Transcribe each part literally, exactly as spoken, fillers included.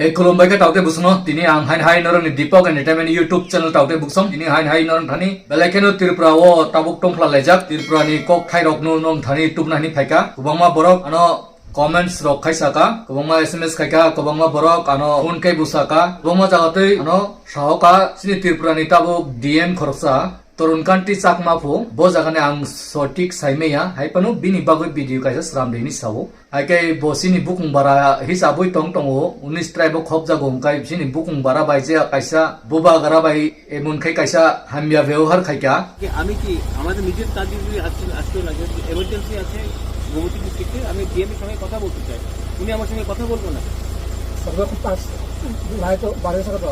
Ei, khulumbai khe taute busono, tini ang hain hai norokni Deepak Entertainment YouTube channel taute buksong, tini hain hai norok thani, belai kheno Tripura o tabuk tongphla laijak, Tripura ni kok thai rok no nong thani tubna hini phaika, kwbangma borok ano comments rok khaisaka, kwbangma S M S khaika, kwbangma borok ano phone khe busaka, kwbangma jaga twi ano sahoka, chini Tripura ni tabuk D M khoroksa, Torun Kanti Chakma pho, bo jaga ni ang sotik saimaya, hai phano bini bagwi video kaisa sram de hini sao. Hai khe bo chini bukung bara hisabwi tong tongo, unis tribe o khopjago hwnkhe chini bukung bara bai je kaisa bubagra bai emon khai kaisa hamya byabohar khaikha. কি আমি কি আমাদের নিজের কাজে যদি আজকে আজকে লাগে, এমার্জেন্সি আছে গোমতী ডিস্ট্রিক্টে, আমি ডিএম এর সঙ্গে কথা বলতে চাই। উনি আমার সঙ্গে কথা বলবো না। সব রকম পাস, ভাই তো বারো সাল তো।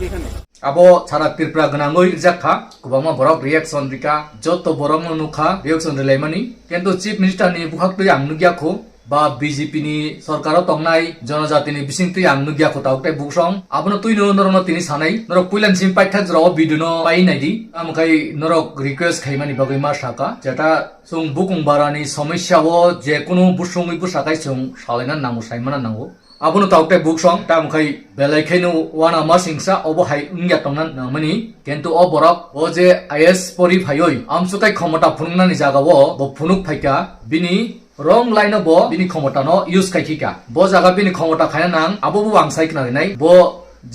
এখানে Abo sara Tripura gwnangwi rijak kha, kwbangma borok reaction rikha, joto borokno nukha reaction rilaimani. Kintu Chief Minister ni bwkhak twi ang nukya kho, ba B J P ni sorkaro tongnai jonojati ni bising twi ang nukya kho tabuk tei buksong. Abono twino norokno tini sanai, norok puilani simi paithak jora o video no pai naidi. Tamo khai norok request khaimani bagwi ma saka, jeta chwng bukung barani somosya o je kunu busungwi bwsakai chwng salaina nango, saimana nango. Abono tabuk tei buksong, tamo khai belai khaino uanamasingcha obo hai wngya tongna nangmani. Kintu o borok, o je I A S pori phaiwi, amswk khai khomota phunuknani jagao bo phunuk phaikha, bini wrong line o bo bini khomota no use khai khika. Bo jaga bini khomota khaina nang, abo bo ang sai khna rinai. Bo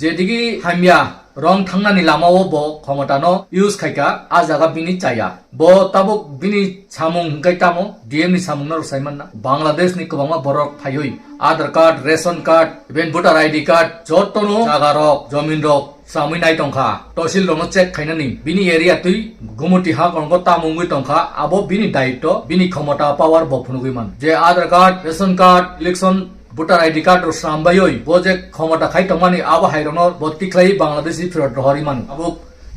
jedigi hamya wrong thangnani lama o bo khomota no use khaikha, a jaga bini chaya. Bo tabuk bini samung hwnkhe tamo, D M ni samung norok sai manna. Bangladesh ni kwbangma borok phaiwi Aadhaar card, ration card, even voter I D card, jotono jaga rok, jomin rok samwi nai tongkha. Tosil rokno check khainani. Bini area twi gumuti ha kongo tamo wngwi tongkha, abo bini daitto, bini khomota power bo phunugwi mano. Je Aadhaar card, ration card, election voter I D card rok sambaiwi bo je khomota khai tongmani abo hai rokno bo tikhlai Bangladesh ni phirot rohorwi mano. Abo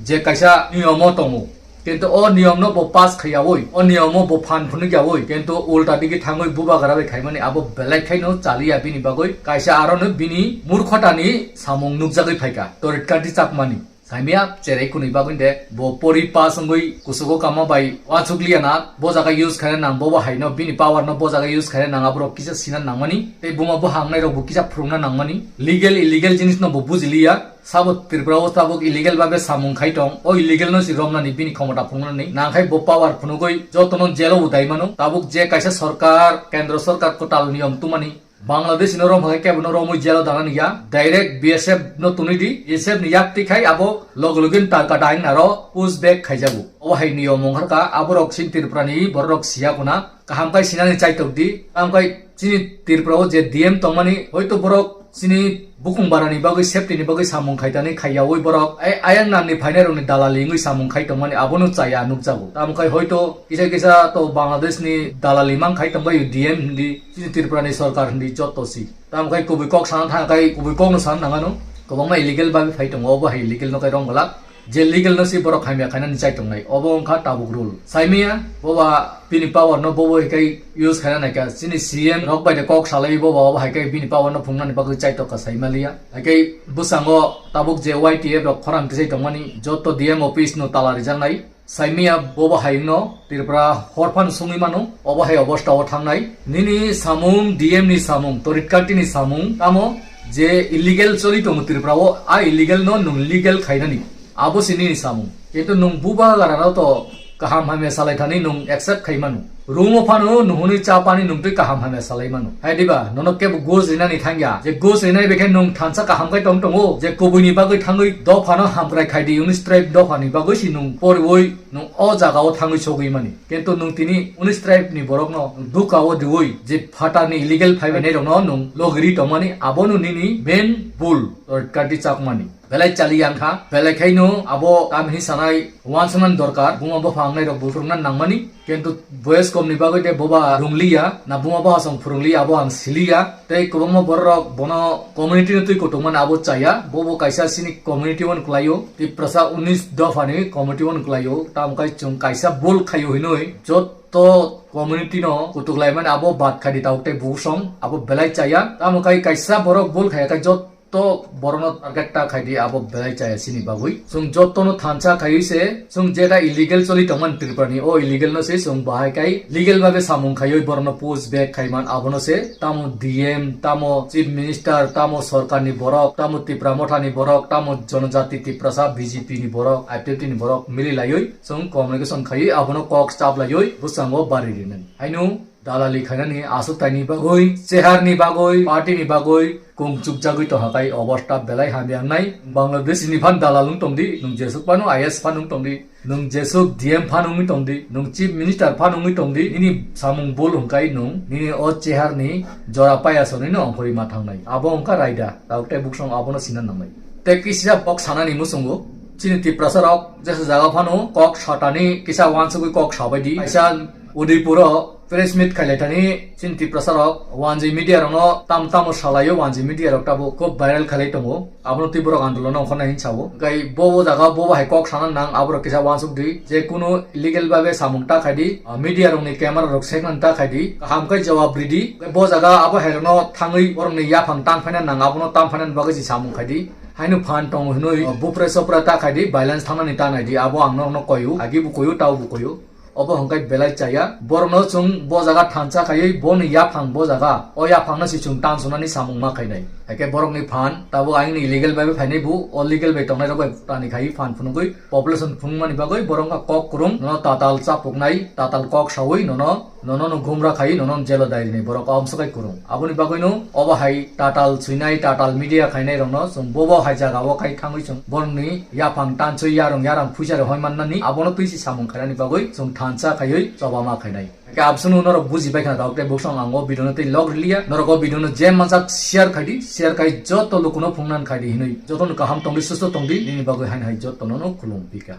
je kaisa niyomo tongo. Kintu o niyom no bo pass khaiyawi, o niyom o bo phan phunukyawi, kintu ulta digi thangwi bubagra bai khaimani abo belai khaino chaliya bini bagwi, kaisa aro no bini murkhotani samung nukjagwi phaikha, Torit Kanti Chakmani. Saimia cherai kunui bagwi de bo pori pass wngwi kusugo kama bai uansukliya na, bo jaga use khaina nang, bo bo haino bini power no bo jaga use khaina nang, aborok kisa sina nangmani, tei buma bo hangnai rok bo kisa phurungna nangmani, legal illegal jinis no bo bujiliya. Sabo Tripura o tabuk illegal babe samung khai tong, o illegal no si romnani bini khomota phunuknani, nangkhai bo power phunugwi jotono jail o udai mano. Tabuk je kaisa sorkar, kendro sorkar kwtal niyom tumani, Bangladesh no rom hai kebo no romwi jail o danani ya, direct B S F no tunui di, B S F ni yak tikhai abo loge loge ni tarka daing naro push back khaijago. Obo hai niyom wngkha kha, aborok sin Tripura ni borok siya kuna, kaham khai sinani chaitok di, kaham khai chini Tripura o je D M tongmani, hoito borok chini bukung barani bagwi, safety ni bagwi samung khaitani khaiyawi borok ai ayang nangni phainai rokni dalali wngwi samung khai tongmani abono chaya nukjago. Tamo khai hoito kisa kisa to Bangladesh ni dalali mang khai tongbai D M hindi, chini Tripura ni sorkar hindi joto si. Tamo khai kubui kok sana thang khai kubui kok no sana nangano, kwbangma illegal bagwi phai tongo, obo hai illegal no khai rong glak. Je legal no si borok hamya khainani chai tongnai, obo wngkha tabuk rule. Saimaya boba bini power no bobo hikai use khaina naikha, chini C M rok bai de kok salai boba obo haikai bini power no phungnani bagwi chai tokkha saimaliya. Haikai bwskango tabuk je Y T F rok khorang tisai tongmani joto D M office no tala rijaknai. Saimaya bobo hai no Tripura hor phan sungwi mano, obo hai obostha o thangnai. Nini samung, D M ni samung, Torit Kanti ni samung, tamo je illegal choli tongo Tripura o, a illegal no nwng legal khainani. Abo se nini samung. Kintu nwng bubagrano to kaham hamya salai thani nwng accept khai mano. Room o phano nuhuni cha pani nwng twi kaham hamya salai mano. Hai diba, nono kebo ghosh rinani thangya. Je ghosh rinai bekhe nwng thansa kaham khai tong tongo. Je kubuini bagwi thangwi dophano hamkrai khai di, unis tribe dophani bagwi si nwng poriwi nwng o jaga o thangwi sogwi mani. Kintu nwng tini unis tribe ni borokno duka o diwi je phatarni illegal phaibainai rokno nwng logiri tongmani, abono nini main bul, Torit Kanti Chakmani. Belai chali yang kha, belai khaino abo tamni sanai uansuknani dorkar, buma bupha wngnai rok bo phwrwngna nangmani, kintu boyes kom ni bagwi de boba rwngliya, na buma bupha song phwrwngliya, abo ang siliya. Tei kwbangma borok rok bono community no twi kutung mani abo chaya, bobo kaisa chini community o kwlaio, Tiprasa unis dopha ni community o kwlaio, tamo kai chwng kaisa bul khaio hinwi jotto community no kutuk lai mani abo bad khai di tabuk tei busong abo belai chaya, tamo kai kaisa borok bul khaya khe jot to borokno target ta khaidi, abo belai chaya sini bagwi. Chwng jotono thansa khaiwi se, chwng jeta illegal choli tongmani Tripura ni, o illegal no se chwng bahai kai legal babe samung khaiwi borokno push back khaiman abono se. Tamo D M, tamo Chief Minister, tamo sorkar ni borok, tamo Tipra Motha ni borok, tamo Jonojati Tiprasa B J P ni borok, I P F T ni borok mili laiwi chwng communication khaiwi abono kok chap laiwi bwskango bari rinani. Haino dalali khainani aswk taini bagwi, chehar ni bagwi, party ni bagwi kung chukjagwi tongha kai, obosta belai hamya wngnai. Bangladesh ni phan dalal wng tongdi, nwng jesuk phano I A S phan wng tongdi, nwng jesuk D M phan wngwi tongdi, nwng Chief Minister phan wngwi tongdi, nini samung bul hwnkhe nwng nini o chehar ni jora paya sonino ongkhorwi ma thangnai. Abo wngkha raida, tabuk tei buksong abono sina nangnai. Tei kisa bok sanani muchungo, chini Tiprasa rok jesa jaga phano kok satani kisa wansugwi kok sabaidi. Kaisa Udaipur o press meet khailai thani chini Tiprasa rok wanjwi media rokno tam tamo salaio, wanjwi media rok tabuk khub viral khailai tongo. Abono twi borok andolon ongkhornai hin sao. Kai bo o jaga bo bo hai kok sana nang, aborok kisa wansuk di, je kunu illegal babe samung ta khaidi, ah, media rokni camera rok seknani ta khaidi, kaham khe jawab ridi. Bo jaga abo hai rokno thangwi borokni yaphang tan phaina nang, abono tam phainani bagwi si samung khaidi. Haino phan tongo hinwi, ah, bupre sopre ta khaidi, violence thangnani ta naidi, abo ang norokno koyu, agi bo koyu, tao bo koyu. Obo hwnkhe belai chaya. Borokno chwng bo jaga thansa khaiwi boni yaphang bo jaga, o yaphangno se chwng tansunani samung ma khainai. Haikhe borokni phan tabuk ayangni illegal bai phainai bo, o legal bai tongnai rok bai tani khai phan phunugwi population phunukmani bagwi borok wngkha kok kwrwng, nono tatal chapuknai, tatal kok sawi nono, nono no gumra khai, nono jelo dairinai borok omswk kai kwrwng. Aboni bagwino obo hai tatal swinai, tatal media khainai rokno chwng bobo hai jaga o khai thangwi chwng borokni yaphang tanswi yarwng yarang phuisa rok hoi mannani abono twi se samung khainani bagwi chwng thansa khaiwi choba ma khainai. Khe absunu norok buji bai khna rok tei buksong ang o video no tei log riliya. Norok o video no je mansak share khaidi, share khai joto lukuno phungnan khaidi hinwi. Jotono kaham tongdi, susto tongdi, nini bagwi hain hai jotono no khulum pika.